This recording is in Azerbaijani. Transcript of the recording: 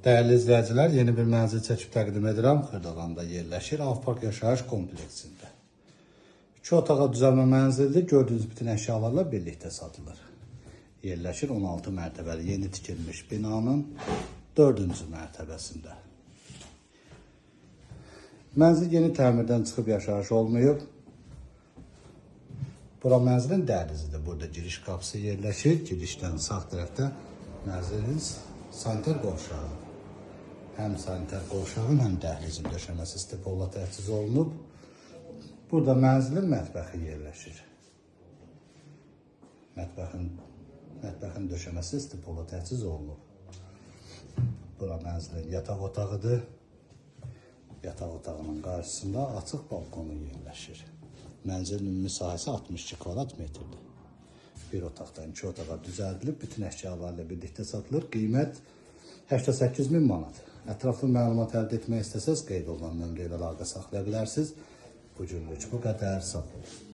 Dəyərli izləyicilər, yeni bir mənzil çəkib təqdim edirəm. Xırdalanda yerləşir, Avpark yaşayış kompleksində. İki otağa düzəlmə mənzildir. Gördüyünüz bütün əşyalarla birlikdə satılır. Yerləşir 16 mərtəbəli yeni tikilmiş binanın 4-cü mərtəbəsində. Mənzil yeni təmirdən çıxıb yaşayış olmayıb. Bura mənzilin dəhlizidir. Burada giriş qapısı yerləşir. Girişdən sağ tərəfdə mənzilin sanitar qovşağı. Həm sanitar qovşağın, həm dəhlizin döşəməsi stipolla təchiz olunub. Burada mənzilin mətbəxi yerləşir. Mətbəxin döşəməsi stipolla təchiz olunub. Bura mənzilin yataq otağıdır. Yataq otağının qarşısında açıq balkonu yerləşir. Mənzilin ümumi sahəsi 62 kvadrat metrdir. Bir otaqdan iki otağa düzəldilib, bütün əşyalarla birlikdə satılır. Qiymət 88 min manat. Ətraflı məlumat əldə etmək istəsəz qeyd olunan nömrə ilə əlaqə saxlaya bilərsiniz. Bu günlük bu qədər. Sağ olun.